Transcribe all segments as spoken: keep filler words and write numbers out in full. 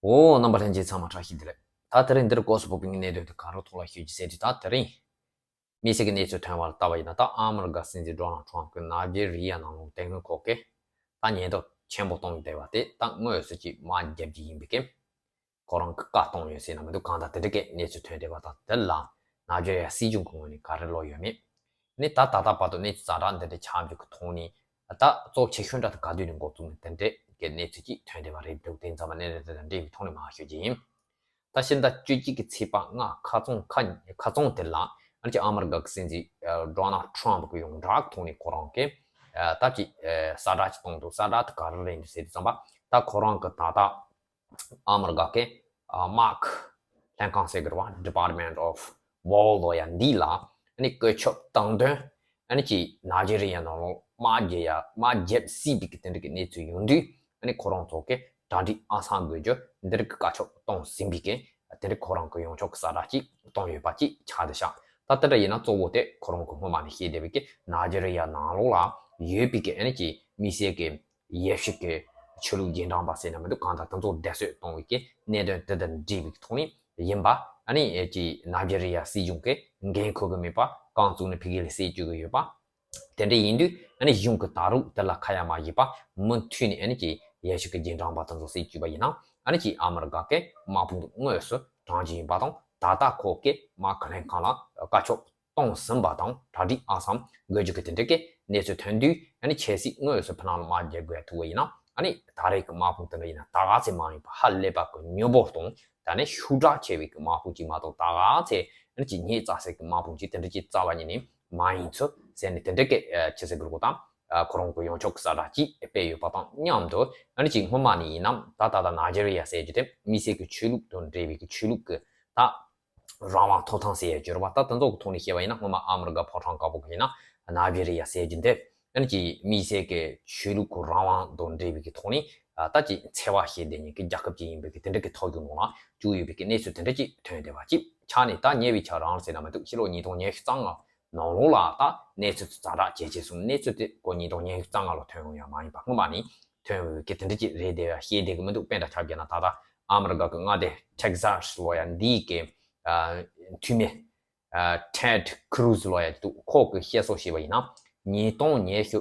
འོ། རྣམ་པ་ལྷན་རྒྱས་ཚང་མ་བཀྲ་ཤིས་བདེ་ལེགས། ད་དེ་རིང་འདིར་སྐོར་སུ་ཕོག་པའི་གནད་དོན་དེ་ག་རེ་ཐོག་ལ་ཤོད་ཀྱི་ཟེར་དུས། ད་དེ་རིང་དམིགས་བསལ་གྱི་གནས་ཚུལ་ཐོན་པ་ལ་ལྟ་བ་ཡིན་ན། ད་ཨ་མི་རི་ཀ་སྲིད་འཛིན་ཌོ་ནལ་ཊམ་གྱིས་ནཱི་ཇེ་རི་ཡ་ནང་ལོགས་དེ་སྔོན་ཁོ་གིས་ད་ཉེན་རྟོག་ཆེན་པོ་གཏོང་བསྡད་པ་དེ་ད་དངོས་སུ་ཅིག་དམག་རྒྱབ་ཀྱི་ཡིན་པའི་སྐད། ཁོ་རང་གིས་བཀའ་གཏོང་ཡོད་ཟེར་ན་མི་འདུག། གང་ལྟར་དེ་འདྲ་གི་གནས་ཚུལ་ཐོན་བསྡད་པ་དང་། དེ་ལ་ནཱི་ཇེ་རི་ཡ་སྲིད་གཞུང་གི་ངོས་ནས་ག་རེ་ལོག་ཡོད་མེད། ནི་ད་ད་ལྟ་བར་དུ་གནས་ཚུལ་ཛ་དྲག་འདི་འདྲ་ཆགས་རྒྱུ་གི་ཐོག་ནས། ད་གཙོ་ཆེ་ཤོས་འདྲ་དེ་ག་དུས་ནས་འགོ་བཙུགས་ནས་དེ་འདྲ་གི་གནས་ཚུལ་ཅིག་ཐོན་བསྡད་པ་རེད་འདུག། དེ་ཙམ་པ་གནད་དོན་དེ་དང་འབྲེལ་བའི་ཐོག་ནས་མར་ཤོད་ཀྱི་ཡིན། ད་ཕྱི་ཟླ་བཅུ་གཅིག་གི་ཚེས་པ་ལྔ་ཁ་རྩང་ཁ་ཁ་རྩང་དེ་ལ་ཨ་ནི་ཅིག་ཨ་མི་རི་ཀ་གི་སྲིད་འཛིན་ཨ་ཌོ་ནལ་ཊམ་གི་ཡོངས་གྲགས་ཐོག་ནས་ཁོ་རང་གིས་ཨ་ད་ཅིག་ཨ་གསལ་བསྒྲགས་ཅིག་བཏང་འདུག། གསལ་བསྒྲགས་དེ་ག་རེ་རེད་འདུག་ཟེར་དུས་ཙམ་པ། ད་ཁོ་རང་གིས་ད་ལྟ་ཨ་མི་རི་ཀ་གི་ཨ་དམག་ལྷན་ཁང་ཟེར་གི་རེད་བ། Department of War ལོ་ཡ་འདི་ལ་ཨ་ནི་བཀོད་ཁྱབ་བཏང་དོན། ཨ་ནི་ཅིག་ནཱི་ཇེ་རི་ཡ་ནང་ལོགས་དམག་རྒྱག་ཡ་དམག་རྒྱབ་སྲིད་པའི་གི་དེ་འདྲ་གི་གནས་ཚུལ་ཡོང་དུས། ཨ་ནི་ཁོ་རང་ཚོ་གིས་གྲ་སྒྲིག་ཨང་སང་དགོས་རྒྱུ་འདི་འདྲ་གི་བཀའ་ཁྱབ་གཏོང་ཟིན་པའི་གི་དེ་འདྲ་ཁོ་རང་གི་ཡོངས་ཁྱབ་ཀྱི་གསལ་བསྒྲགས་ཅིག་གཏོང་ཡོད་པ་ཅིག་ཆགས་བསྡད་ཤག། ད་དེ་འདྲ་ཡིན་ན་གཙོ་བོ་དེ་ཁོ་རང་གི་སྔོན་མ་ནས་བཤད་བསྡད་པའི་གི་ནཱི་ཇེ་རི་ཡ་ནང་ལོགས་ལ་ཡོད་པའི་གི་ཨ་ནི་ཅིག་དམིགས་བསལ་གི་ཡེ་ཤུ་གི་ཆོས་ལུགས་རྗེས་འབྲང་པ་ཟེར་ན་མི་འདུག། གང་ལྟར་དེ་ཚོ་བསྡད་གསོད་གཏོང་བའི་གི་གནད་དོན་དེ་དང་འབྲེལ་བའི་ཐོག་ནས་ཡིན་པ། ཨ་ནི་ཨེ་ཅིག་ནཱི་ཇེ་རི་ཡ་སྲིད་གཞུང་གིས་འགན་འཁུར་གི་མེད་པ། རྐང་བཙུགས་ནས་ཕ་གི་ལ་བསད་བཅུག་གི་ཡོད་པ། དེ་འདྲ་ཡིན་དུས་ཨ་ནི་གཞུང་གིས་ད་རུང་དེ་ལ་ཁ་ཡ་མ་བྱས་པ། མུ་མཐུད་ནས་ཨ་ནི་ཅིག་ཡེ་ཤུ་གི་རྗེས་འབྲང་པ་དེ་ཚོ་བསད་བཅུག་པ་ཡིན་ན། ཨ་ནི་ཅིག་ཨ་མི་རི་ཀ་གི་དམག་དཔུང་དངོས་སུ་དྲངས་རྒྱུ་ཡིན་པ་དང་། ད་ལྟ་ཁོ་གིས་དམག་ལྷན་ཁང་ལ་བཀའ་ཁྱབ་གཏོང་ཟིན་པ་དང་། གྲ་སྒྲིག་ཨང་སང་དགོས་རྒྱུ་གི་དེ་འདྲ་གི་གནས་ཚུལ་ཐོན་དུས། ཨ་ནི་གལ་སྲིད་དངོས་སུ་ཕ་ནང་ལ་དམག་རྒྱག་དགོས་ཐུག་པ་ཡིན་ན། ཨ་ནི་ད་རེས་ཀྱི་དམག་དཔུང་དེ་འདྲ་ཡིན་ན་ད་ག་ཚད་མང་ཡིན་པ་ཧ་ལས་པ་གི་མྱུར་པོ་དང་། ད་ནི་ཤུགས་དྲག་ཆེ་བའི་གི་དམག་དཔུང་ཅིག་མ་གཏོགས། ད་ག་ཚད་ཨ་ནི་ཅིག་ཉེས་བཙག་སའི་གི་དམག་དཔུང་ཅིག་དེ་འདྲ་ཅིག་རྩ་བ་ཉིད་ནས་མ་ཡིན་ཚུལ་ཟེར་ནས། དེ་འདྲ་གི་ཨ་ཅི་ཟེར་དགོས་རེད་གོ། ད་ཨ་ཁོ་རང་གི་ཡོངས་ཁྱབ་ཀྱི་གསལ་བསྒྲགས་ཅིག་སྤེལ་ཡོད་པ་དང་མཉམ་དུ། ཨ་ནི་ཅིག་སྔོན་མ་ནས་ཡིན་ན་ད་ད་ལྟ་ནཱི་ཇེ་རི་ཡ་ཟེར་རྒྱུ་དེ་དམིགས་བསལ་གྱི་ཆོས་ལུགས་དང་འབྲེལ་བའི་གི་ཆོས་ལུགས་ཀྱི་ད་རང་དབང་ཐོབ་ཐང་ཟེར་ཡ་ཅིག་ཡོད་རེད་པ། ད་དེ་ཚོ་གི་ཐོག་ནས་བཤད་པ་ཡིན་ན། སྔོན་མ་ཨ་མི་རི་ཀ་ཕོ་བྲང་དཀར་པོ་གི་ཡིན་ན་ནཱི་ཇེ་རི་ཡ་ཟེར་རྒྱུ་འདི་ཨ་ནི་ཅིག་དམིགས་བསལ་གྱི་ཆོས་ལུགས་ཀྱི་རང་དབང་དང་འབྲེལ་བའི་གི་ཐོག་ནས་ཨ་ད་ཅིག་འཚེ་བ་བྱེད་བསྡད་མཁན་གྱི་རྒྱལ་ཁབ་ཅིག་ཡིན་པའི་གི་དེ་འདྲ་གི་ཐོ་གི་ནང་ལ་བཅུག་ཡོད་པའི་གི་གནས་ཚུལ་དེ་འདྲ་ཅིག་ཐོན་བསྡད་པ་ཅིག་ཆགས་ནས། ད་ཉེ་བའི་ཆར་རང་ཟེར་ན་མི་འདུག། ཕྱི་ལོ་ཉིས་སྟོང་ཉི་ཤུ་རྩ་ལྔ་ནང་ལོགས་ལ་ད་གནས་ཚུལ་དེ་ཛ་དྲག་ཇེ་ཆེ་སོང་། གནས་ཚུལ་དེ་ཁོ་ཉིས་སྟོང་ཉི་ཤུ་རྩ་ལྔ་ལོ་ཐོན་ཡོང་ཡ་མ་ཡིན་པ། སྔོན་མ་ནས་ཐོན་ཡོད་གི་དེ་འདྲ་ཅིག་རེད་བསྡད་པ་བཤད་བསྡད་གི་མི་འདུག། དཔེ་འདྲ་ཆ་བཞག་ན་ད་ལྟ་ཨ་མི་རི་ཀ་གི་མངའ་སྡེ་ཊེག་ཟཱ་སི་ལོ་ཡ་འདིའི་གི་ཨ་འཐུས་མི་ཨ་ཊེཌ་ཁུ་རུ་ཛི་ལོ་ཡ་འདུག། ཁོ་གི་བཤད་སྲོལ་བྱས་པ་ཡིན་ན། ཉིས་སྟོང་ཉི་ཤུ་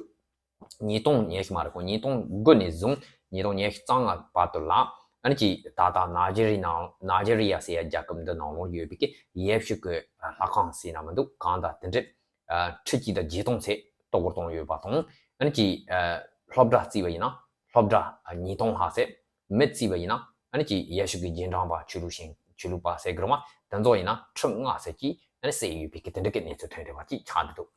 ཉིས་སྟོང་ཉི་ཤུ་མ་རེད་ཁོ། ཉིས་སྟོང་དགུ་ནས་བཟུང་ཉིས་སྟོང་ཉི་ཤུ་རྩ་ལྔ་བར་དུ་ལ། ཨ་ནི་ཅིག་ད་ལྟ་ནཱི་ཇེ་རི་ནང་ནཱི་ཇེ་རི་ཡ་ཟེར་ཡ་རྒྱལ་ཁབ་འདི་ནང་ལོགས་ཡོད་པའི་གི་ཡེ་ཤུ་གི་ལྷ་ཁང་ཟེར་ན་མི་འདུག། གང་ལྟར་དེ་འདྲ་ཁྲི་གཅིག་དང་བརྒྱད་སྟོང་ཚད་གཏོར་རྒོལ་བཏང་ཡོད་པ་དང་། ཨ་ནི་ཅིག་སློབ་གྲྭ་བརྩིས་པ་ཡིན་ན་སློབ་གྲྭ་ཉིས་སྟོང་ལྷག་ཚད། མི་བརྩིས་པ་ཡིན་ན་ཨ་ནི་ཅིག་ཡེ་ཤུ་གི་རྗེས་འབྲང་པ་ཆོས་ལུགས་ཤིག་ཆོས་ལུགས་པ་ཟེར་གི་རེད་མ། དེ་ཚོ་ཡིན་ན་ཁྲི་ལྔ་ཙམ་ཅིག་ཨ་ནི་བསད་ཡོད་པའི་གི་དེ་འདྲ་གི་གནས་ཚུལ་ཐོན་བསྡད་པ་ཅིག་ཆགས་འདུག།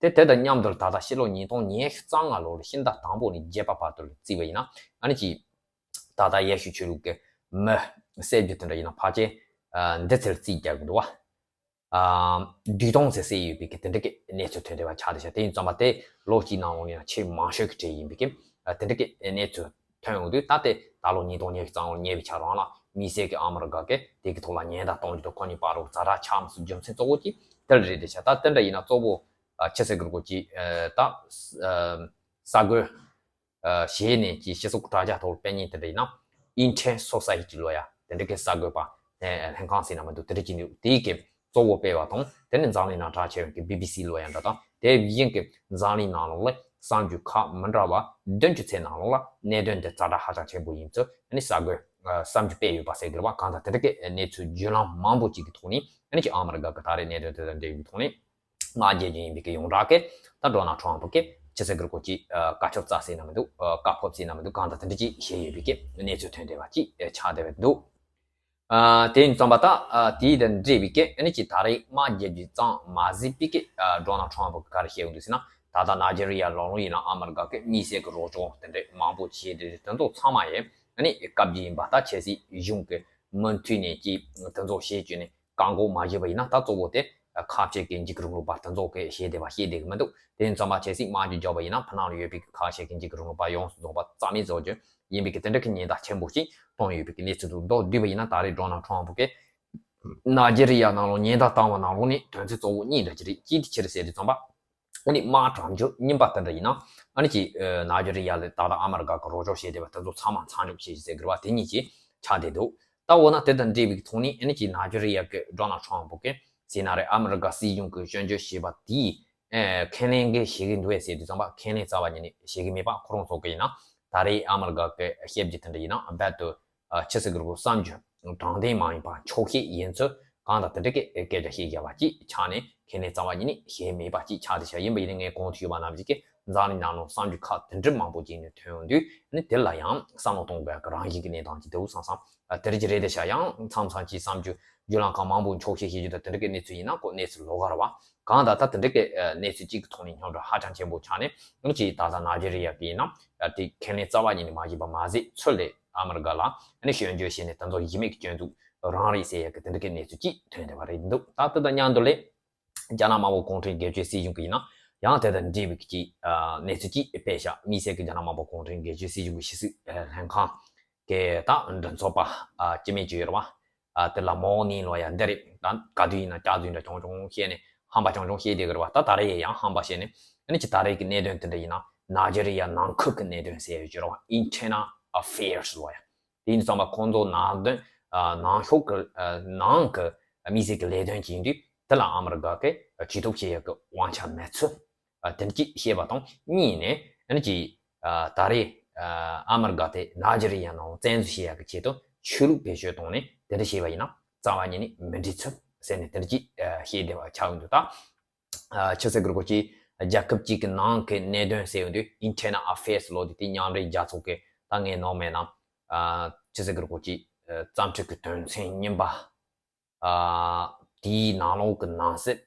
དེ་དེ་དང་མཉམ་དུ་ད་ལྟ་ཕྱི་ལོ་ཉིས་སྟོང་ཉི་ཤུ་རྩ་ལྔ་ལོ་ལ་ཕྱི་ཟླ་དང་པོ་ནས་བརྒྱད་པ་བར་དུ་ལ་བརྩིས་པ་ཡིན་ན། ཨ་ནི་ཅིག་ད་ལྟ་ཡེ་ཤུ་ཆོས་ལུགས་ཀྱི་མི་བསད་རྒྱུ་དེ་འདྲ་ཡིན་ན་ཕལ་ཆེར་ཨ་འདི་ཚོར་རྩིས་རྒྱག་གི་འདུག་བ། ཨ་བདུན་སྟོང་ཙམ་བསད་ཡོད་པའི་གི་དེ་འདྲ་གི་གནས་ཚུལ་ཐོན་བསྡད་པ་ཆགས་བསྡད་ཤག། དེ་ཡིན་ཙང་མ་དེ་ལོ་གཅིག་ནང་ལོགས་ནས་ཆེས་མང་ཤོས་ཀྱི་གྲས་ཡིན་པའི་གི་ཨ་དེ་འདྲ་གི་གནས་ཚུལ་ཐོན་ཡོང་དུས། ད་དེ་ད་ལོ་ཉིས་སྟོང་ཉི་ཤུ་རྩ་ལྔ་ལོ་ཉེ་བའི་ཆར་རང་ལ་དམིགས་བསལ་གྱི་ཨ་མི་རི་ཀ་གིས་དེ་གི་ཐོག་ལ་ཉེན་བརྡ་གཏོང་རྒྱུ་དང་ཁོ་གཉིས་བར་དུ་ཛ་དྲག་ཆགས་མི་ཚུལ་རྒྱུ་མཚན་གཙོ་བོ་གཅིག་དེ་རེད་བསྡད་ཤག། ད་དེ་འདྲ་ཡིན་ན་གཙོ་བོ་ཨ་ཆི་ཟེར་དགོས་རེད་གོ་ཅིག་ཨ་ད་ཨ་གསར་འགོད་ཨ་བྱས་ནས་ཀྱི་སྤྱི་ཚོགས་དྲ་རྒྱ་ཐོག་སྤེལ་མཁན་དེ་འདྲ་ཡིན་ན། Intel Society ལོ་ཡ་དེ་འདྲ་གི་གསར་འགོད་པ་ཨ་ལྷན་ཁང་ཟེར་ན་མི་འདུག། དེ་འདྲ་ཅིག་འདུག། དེའི་གི་གཙོ་བོ་སྤེལ་བ་དང་། དེ་ནས་འཛམ་གླིང་ནང་གྲགས་ཆེ་བའི་གི་བི་བི་སི་ལོ་ཡ་འདྲ་དང་། དེ་བཞིན་གི་འཛམ་གླིང་ནང་ལོགས་ལ་གསར་འགྱུར་ཁག་མི་འདྲ་བ་བདུན་ཅུ་ཚད་ནང་ལོགས་ལ་གནད་དོན་དེ་ཛ་དྲག་ཧ་ཅང་ཆེན་པོ་ཡིན་ཚུལ་ཨ་ནི་གསར་འགོད་ཨ་གསར་འགྱུར་སྤེལ་ཡོད་པ་ཟེར་དགོས་རེད་པ། གང་ལྟར་དེ་འདྲ་གི་གནས་ཚུལ་བརྒྱུད་ལམ་མང་པོ་ཅིག་གི་ཐོག་ནས་ཨ་ནི་ཅིག་ཨ་མི་རི་ཀ་གི་ད་རེས་གནད་དོན་དེ་དང་འབྲེལ་བའི་ཐོག་ནས་དམག་རྒྱག་རྒྱུ་ཡིན་པའི་གི་ཡོངས་གྲགས་ཀྱི་ད་ཌོ་ནལ་ཊམ་ཕུ་གི་ཆི་ཟེར་དགོས་རེད་གོ་ཅིག་ཨ་བཀའ་ཁྱབ་བསྩལ་ཟེར་ན་མི་འདུག། ཨ་བཀའ་ཕབ་ཟེར་ན་མི་འདུག། གང་ལྟར་དེ་འདྲ་ཅིག་བྱས་ཡོད་པའི་གི་གནས་ཚུལ་ཐོན་བསྡད་པ་ཅིག་ཨ་ཆགས་བསྡད་པ་འདུག། ཨ་དེ་ཡིན་ཙང་མ་ད་ཨ་དེ་དང་འབྲེལ་བའི་གི་ཨ་ནི་ཅིག་ད་རེས་དམག་རྒྱག་རྒྱུ་ཙམ་མ་ཟད་པའི་གི་ཨ་ཌོ་ནལ་ཊམ་ཕུ་གིས་ག་རེ་བཤད་ཡོང་འདུག་ཟེར་ན། ད་ལྟ་ནཱི་ཇེ་རི་ཡ་ལོགས་ལ་ཡིན་ན་ཨ་མི་རི་ཀ་གི་དམིགས་བསལ་གི་རོགས་སྐྱོར་དེ་འདྲ་མང་པོ་བྱས་ཏེ་དེ་ཚོ་ཚང་མ་ཡང་ཨ་ནི་བཀག་རྒྱུ་ཡིན་པ། ད་ཆབ་སྲིད་གཞུང་གི་མུ་མཐུད་ནས་ཀྱི་དེ་ཚོ་བྱེད་བཅུག་ནས་བཀག་འགོག་མ་བྱས་པ་ཡིན་ན། ད་གཙོ་བོ་དེ་ཁ་ཆེ་གི་འཇིགས་སྐུལ་རིང་ལུགས་པ་དེ་ཚོ་གིས་བྱས་བསྡད་པ་བཤད་བསྡད་གི་མི་འདུག། དེ་ཡིན་ཙང་མ་ཆབ་སྲིད་དམག་རྒྱག་རྒྱུ་བྱས་པ་ཡིན་ན་ཕ་ནང་ལ་ཡོད་པའི་གི་ཁ་ཆེ་གི་འཇིགས་སྐུལ་རིང་ལུགས་པ་ཡོངས་སུ་རྫོགས་པ་རྩ་མེད་བཟོ་རྒྱུ་ཡིན་པའི་གི་དེ་འདྲ་གི་ཉེན་བརྡ་ཆེན་པོ་ཞིག་བཏང་ཡོད་པའི་གི་གནས་ཚུལ་དུ་མདོར་བསྡུས་པ་ཡིན་ན། ད་རེས་ཌོ་ནལ་ཊམ་ཕུ་གིས་ནཱི་ཇེ་རི་ཡ་ནང་ལོགས་ཉེན་བརྡ་བཏང་བ་ནང་ལོགས་ནས་དོན་ཚན་གཙོ་བོ་གཉིས་འདྲ་ཅིག་རེད། གཅིག་དེ་ཆི་རེད་ཟེར་དུས་ཙམ་པ། ཨ་ནི་དམག་དྲག་འཇུག་གཉིས་པ་དེ་འདྲ་ཡིན་ན། ཨ་ནི་ཅིག་ཨ་ནཱི་ཇེ་རི་ཡ་ལ་ད་ལྟ་ཨ་མི་རི་ཀ་གི་རོགས་སྐྱོར་བྱས་བསྡད་པ་དེ་ཚོ་ཚང་མ་མཚམས་འཇོག་བྱེད་ཟེར་གི་རེད་པ། དེ་གཉིས་ཀྱིས་ ཆགས་བསྡད་འདུག་ད་འོ་ན་དེ་དང་འབྲེལ་བའི་ཐོག་ནས་ཨ་ནི་ཅིག་ནཱི་ཇི་རི་ཡ་གི་ཌོ་ནལ་ཊམ་ཕུ་གི་ཟེར་ན་རེད། ཨ་མི་རི་ཀ་སྲིད་གཞུང་གི་སྐྱོན་བརྗོད་བྱས་པ་དེས་ཨེ་ཁས་ལེན་གི་བྱེད་ཀྱི་འདུག་བས་ཟེར་དུས་ཙམ་པ་ཁས་ལེན་རྩ་བ་ཉིད་ནས་བྱེད་ཀྱི་མེད་པ། ཁོ་རང་ཚོ་གི་ཡིན་ན་ད་རེས་ཨ་མི་རི་ཀ་གི་བཤད་རྒྱུ་དེ་འདྲ་ཡིན་ན་རྦད་དུ་ཨ་ཆི་ཟེར་གི་རེད་གོ་བསམ་རྒྱུ་དྲང་བདེན་མ་ཡིན་པ་འཁྱོག་བཤད་ཡིན་ཚུལ་གང་དང་དེ་འདྲ་གི་སྐད་ཆ་བཤད་བཞག་པ་ཅིག་ཆགས་ནས་ཁས་ལེན་རྩ་བ་ཉིད་ནས་བྱེད་མེད་པ་ཅིག་ཆགས་བསྡད་ཤག་ཡིན་པ་ཡིན་ན་ངས་གོང་དུ་ཞུས་པ་ནང་བཞིན་གི་འཛམ་གླིང་ནང་ལ་བསམ་རྒྱུ་ཁག་དེ་འདྲ་མང་པོ་ཅིག་ནས་ཐོན་ཡོང་དུས་ཨ་ནི་དེ་ལ་ཡང་བསམ་བློ་གཏོང་དགོས་ཀྱི་རང་བཞིན་གྱི་གནས་སྟངས་ཅིག་འདུག་བསམ་བསམ། ཨ་དེ་རིགས་ཀྱི་རེད་དེ་ཤག་ཡང་མཚམས་མཚམས་ཅིག་བསམ་རྒྱུ་བརྒྱུད་ལམ་ཁག་མང་པོ་འཁྱོག་བཤད་བྱེད་རྒྱུ་དང་དེ་འདྲ་གི་གནས་ཚུལ་ཡིན་ན་ཁོ་གནས་ཚུལ་ལོགས་ཀ་རེད་བ། གང་ལྟར་ད་དེ་འདྲ་གི་གནས་ཚུལ་གཅིག་གི་ཐོག་ནས་སྙོམས་སྒྲིག་ཧ་ཅང་ཆེན་པོ་ཆགས་ནས་ཨ་ཅིག་ད་ལྟ་ནཱི་ཇི་རི་ཡ་གི་ཡིན་ན་དེ་ཁས་ལེན་རྩ་བ་ཉིད་ནས་མ་བྱས་པ་མ་ཟད་ཚུར་ལས་ཨ་མི་རི་ཀ་ལ་ཨ་ནི་སྐྱོན་བརྗོད་བྱས་ནས་དེ་ཚོ་གཞི་མེད་ཀྱི་སྐྱོན་འཛུགས་རང་རེད་ཟེར་ཡ་གི་དེ་འདྲ་གི་གནས་ཚུལ་གཅིག་ཐོན་བསྡད་པ་རེད་འདུག་ད་དེ་དང་མཉམ་དུ་ལས། རྒྱ་ནག་དམར་པོ་གུང་ཁྲན་སྒེར་གཅོད་སྲིད་གཞུང་གི་ཡིན་ན་ཡང་དེ་དང་འབྲེལ་བའི་གི་ཨ་གནས་ཚུལ་གཅིག་སྤེལ་བཞག་དམིགས་བསལ་གྱི་རྒྱ་ནག་དམར་པོ་གུང་ཁྲན་སྒེར་གཅོད་སྲིད་གཞུང་གི་ཕྱི་སྲིད་ལྷན་ཁང་གི་ད་མགྲིན་ཚབ་པ་ཨ་སྤྱི་མི་གཅིག་ཡོད་རེད་བ། ཨ་དེ་ལ་མོ་ནིང་ལོ་ཡ་འདི་རེད། ད་ག་དུས་ཡིན་ན་སྐྱག་རྫུན་འདྲ་ཆུང་ཆུང་བཤད་ནས་ཧམ་པ་ཆུང་ཆུང་བཤད་བསྡད་ཀྱི་རེད་བ། ད་ད་རེས་ཡང་ཧམ་པ་བཤད་ནས་ཨ་ནི་ཅི་ད་རེས་ཀྱི་གནད་དོན་དེ་འདྲ་ཡིན་ན་ནཱི་ཇི་རི་ཡ་ནང་ཁུལ་གྱི་གནད་དོན་ཟེར་ཡོད་ཀྱི་རེད་བ། Internal Affairs ལོ་ཡ། དེ་ཡིན་ཙང་མ་ཁོང་ཚོ་ནང་དོན་ཨ་ནང་ཤོག་གི་ཨ་ནང་གི་དམིགས་བསལ་གྱི་ལས་དོན་ཅིག་ཡིན་དུས་དེ་ལ་ཨ་མི་རི་ཀ་གིས་ཇུས་གཏོགས་བྱེད་ཡག་གི་དབང་ཆ་མེད་ཚུལ་ཨ་དེ་འདྲ་ཅིག་བཤད་པ་དང་གཉིས་ནས་ཨ་ནི་ཅིག་ཨ་ད་རེས་ཨ་ཨ་མི་རི་ཀ་དེ་ནཱི་ཇི་རི་ཡ་ནང་བཙན་འཛུལ་བྱེད་ཡག་གི་ཆེད་དུ་ཆོས་ལུགས་བེད་སྤྱོད་བཏང་ནས་དེ་འདྲ་བྱས་པ་ཡིན་ན་རྩ་བ་ཉིད་ནས་མི་འགྲིག་ཚུལ་ཟེར་ནས་དེ་འདྲ་ཅིག་ཨ་བཤད་བསྡད་པ་ཆགས་ཡོང་དུས་ད། ཨ་ཆི་ཟེར་དགོས་རེད་གོ་ཅིག་རྒྱལ་ཁབ་ཅིག་གི་ནང་གི་གནད་དོན་ཟེར་ཡོང་དུས་Internal Affairs ལོ་དེ་དེ་མཉམ་འབྲེལ་རྒྱལ་ཚོགས་ཀྱི་ད་ངས་ནོར་མེད་ན་ཨ་ཆི་ཟེར་དགོས་རེད་གོ་ཅིག་ཨ་རྩ་ཁྲིམས་ཀྱི་དོན་ཚན་གཉིས་པ་ཨ་དེའི་ནང་ལོགས་ཀྱི་ནང་གསེས་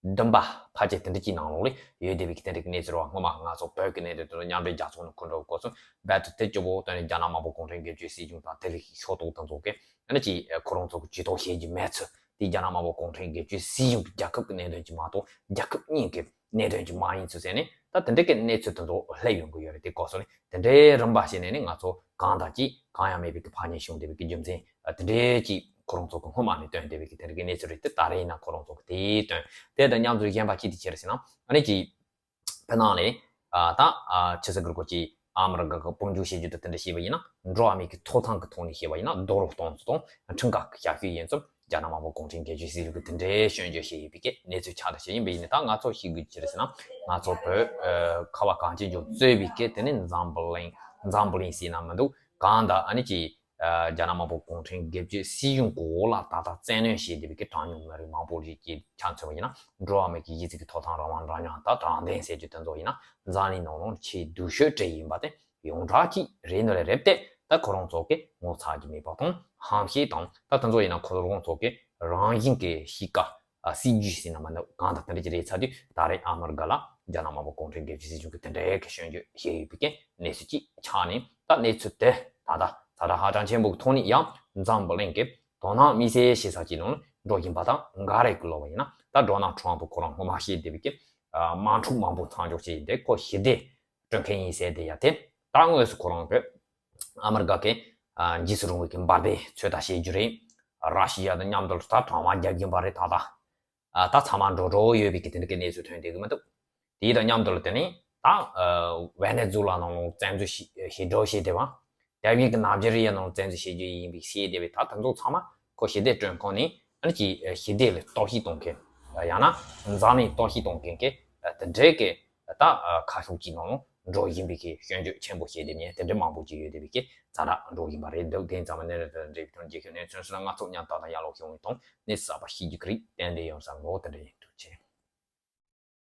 བདུན་པ་ཕལ་ཆེར་དེ་འདྲ་ཅིག་ནང་ལོགས་ལ་ཡོད་བསྡད་པའི་གི་དེ་འདྲ་གི་གནས་ཚུལ་རེད་བ། སྔོན་མ་ང་ཚོ་བོད་ཀྱི་གནད་དོན་དེ་ཚོ་མཉམ་འབྲེལ་རྒྱལ་ཚོགས་ནང་སྐུ་མགྲོན་སྐོར་སོང་རྦད་དེ་དེ་གཅིག་པོ་བཏོན་ནས་རྒྱ་ནག་དམར་པོ་གུང་ཁྲན་སྒེར་གཅོད་སྲིད་གཞུང་དང་དེ་ལས་ཤོག་ཐོག་དེ་ཚོ་གི་ཨ་ནི་ཅིག་ཁོ་རང་ཚོ་གི་ཇུས་གཏོགས་བྱེད་རྒྱུ་མེད་ཚུལ། དེ་རྒྱ་ནག་དམར་པོ་གུང་ཁྲན་སྒེར་གཅོད་སྲིད་གཞུང་གི་རྒྱལ་ཁབ་ཀྱི་གནད་དོན་གྱི་མ་གཏོགས་རྒྱལ་ཁབ་གཉིས་ཀྱི་གནད་དོན་གྱི་མ་ཡིན་ཚུལ་ཟེར་ནས་ད་དེ་འདྲ་གི་གནས་ཚུལ་དེ་ཚོ་སླེབས་ཡོང་གི་ཡོད་རེད། དེ་སྐོར་སོགས་ནས་དེ་འདྲའི་རིམ་པ་ཞིག་ནས་ནི་ང་ཚོ་གང་དང་ཅི་གང་ཡང་མེད་པའི་གི་ཕར་ཉིན་བྱུང་བསྡད་པའི་གི་རྒྱུ་མཚན་དེ་འདྲའི་ཅིག་ཁོ་རང་ཚོ་གི་སྔོན་མ་ནས་བཏོན་བསྡད་པའི་གི་དེ་འདྲ་གི་གནས་ཚུལ་རེད། དེ་ད་རེས་ཡིན་ན་ཁོ་རང་ཚོ་གི་དེའི་དོན་དེ་དང་མཉམ་དུ་གཞན་པ་ཅི་དེ་བྱས་རེད་ཟེར་ན་ཨ་ནི་ཅིག་ཕེ་ནང་ལས་ཨ་ད་ཨ་ཆི་ཟེར་དགོས་རེད་གོ་ཅིག་ཨ་མི་རི་ཀ་གི་དཔུང་འཇུག་བྱེད་རྒྱུ་དེ་དེ་འདྲ་བྱས་པ་ཡིན་ན་འགྲོ་བ་མིའི་གི་ཐོབ་ཐང་གི་ཐོག་ནས་བཤད་པ་ཡིན་ན་རྡོག་རོལ་གཏོང་ཚུལ་དང་ཁྲིམས་འགལ་གྱི་བྱ་སྤྱོད་ཡིན་ཙང་རྒྱ་ནག་དམར་པོ་གུང་ཁྲན་སྒེར་གཅོད་སྲིད་གཞུང་གིས་དེ་འདྲའི་སྐྱོན་བརྗོད་བྱེད་ཡོད་པའི་གི་གནས་ཚུལ་ཆགས་འདུག་ཞེས་ཡིན་པ་ཡིན་ན་ད་ང་ཚོ་ཤེས་དགོས་ཅི་རེད་ཟེར་ན་ང་ཚོ་བོད་ཨ་ཁ་བ་གངས་ཅན་ལྗོངས་གཙོས་པའི་གི་དེ་ནི་འཛམ་བུ་གླིང་འཛམ་བུ་གླིང་ཟེར་ན་མི་འདུག་གང་ལྟར་ཨ་ནི་ཅིག་ཨ་རྒྱ་ནག་དམར་པོ་གུང་ཁྲན་སྒེར་གཅོད་སྲིད་གཞུང་གི་འོག་ལ་ད་ལྟ་བཙན་གནོན་བྱས་བསྡད་པའི་གི་གྲངས་ཉུང་མི་རིགས་མང་པོ་ཞིག་གི་ཆ་མཚོན་པ་ཡིན་ན་འགྲོ་བ་མི་གི་གཞི་རྩའི་གི་ཐོབ་ཐང་རང་དབང་འདྲ་མཉམ་དང་དྲང་བདེན་ཟེར་རྒྱུ་དེ་ཚོ་ཡིན་ན་འཛམ་གླིང་ནང་ལོགས་ཆེས་སྡུག་ཤོས་གྲས་ཡིན་པ་དེ། ཡོངས་གྲགས་ཀྱིས་རེད་འདུག་ལས་རེད་དེ་ད་ཁོ་རང་ཚོ་གིས་ངོ་ཚ་རྒྱུ་མེད་པ་དང་ཧམ་བཤད་དང་ད་དེ་ཚོ་ཡིན་ན་ཁོ་རང་ཚོ་གིས་རང་བཞིན་གྱི་གཤིས་ཀ་ཨ་སྲིད་ཇུས་ཟེར་ན་མ་གཏོགས་གང་དང་དེ་འདྲ་ཅིག་རེད་ཚར་དུས་ད་རེས་ཨ་མི་རི་ཀ་ལ་རྒྱ་ནག་དམར་པོ་གུང་ཁྲན་སྒེར་གཅོད་སྲིད་གཞུང་གིས་དེ་འདྲའི་གི་སྐྱོན་བརྗོད་བྱས་ཡོད་པའི་གི་གནས་ཚུལ་ཅིག་ཆགས་ནས་ད་གནས་ཚུལ་དེ་ད་ལྟ་ཛ་དྲག་ཧ་ཅང་ཆེན་པོ་གི་ཐོག་ནས་ཡང་འཛམ་བུ་གླིང་གི་དོ་སྣང་དམིགས་བསལ་བྱེད་ས་ཅིག་ནང་འགྲོ་བཞིན་པ་དང་འགའ་རེ་གི་ལོ་བ་ཡིན་ན་ད་ཌོ་ནལ་ཊམ་ཕུ་ཁོ་རང་སྔོན་མ་བཤད་བསྡད་པའི་གི་ཨ་དམག་འཁྲུག་མང་པོ་མཚམས་འཇོག་བྱས་ཡིན་ཏེ་ཁོ་ཞི་བདེ་སྐྲུན་མཁན་ཡིན་ཟེར་དེ་ཡ་དེ་ད་དངོས་སུ་ཁོ་རང་གི་ཨ་མི་རི་ཀ་གི་ཨ་འཇིགས་སུ་རུང་བའི་གི་འབར་མདེལ་ཚོད་ལྟ་བྱེད་རྒྱུ་རེད། ར་ཤི་ཡ་དང་མཉམ་དུ་ད་གྲང་དམག་རྒྱག་གིན་པ་རེད། ད་ད་ཨ་ད་ཚང་མ་འགྲོ་འགྲོ་ཡོད་པའི་གི་དེ་འདྲ་གི་གནས་ཚུལ་ཐོན་བསྡད་གི་མི་འདུག་དེ་དང་མཉམ་དུ་ལ་དེ་ནས་ད་ཨ་ཝེ་ནེ་ཛུ་ལ་ནང་ལོགས་བཙན་འཛུལ་བྱེད་བྱེད་འགྲོ་བྱེད་བསྡད་པ། དེ་བཞིན་གྱི་ནཱི་ཇི་རི་ཡ་ནང་བཙན་འཛུལ་བྱེད་རྒྱུ་ཡིན་པའི་བཤད་བསྡད་པའི་ད་དེ་ཚོ་ཚང་མ་ཁོ་ཞི་བདེ་སྐྲུན་ཁང་ནས་ཨ་ནི་ཅིག་ཞི་བདེ་ལ་གཏོར་བཤིག་གཏོང་མཁན་ཡང་ན་འཛམ་གླིང་གཏོར་བཤིག་གཏོང་མཁན་གྱི་དེ་འདྲའི་གི་ད་ཁ་ཕྱོགས་ཀྱི་ནང་ལ་འགྲོ་བཞིན་པའི་གི་སྐྱོན་བརྗོད་ཆེན་པོ་བྱེད་བསྡད་མཁན་དེ་འདྲ་མང་པོ་ཅིག་ཡོད་བསྡད་པའི་གི་ཛ་དྲག་འགྲོ་བཞིན་པ་རེད་འདུག་དེ་ཙམ་གནད་དོན་དང་འབྲེལ་བའི་ཐོག་རྒྱལ་ཁབ་གནས་ཚུལ་སོགས་ལ་ང་ཚོ་མཉམ་དུ་ད་ཡར་ལོག་ཤོག་ཡོང་དང་གནས་ཚུལ་གསར་པ་ཤེས་རྒྱུ་གི་རིགས་ཏན་ཏན་ཡོང་ས་མགོ་དེ་འདྲ་ཡིན། ཐུགས་རྗེ་ཆེ།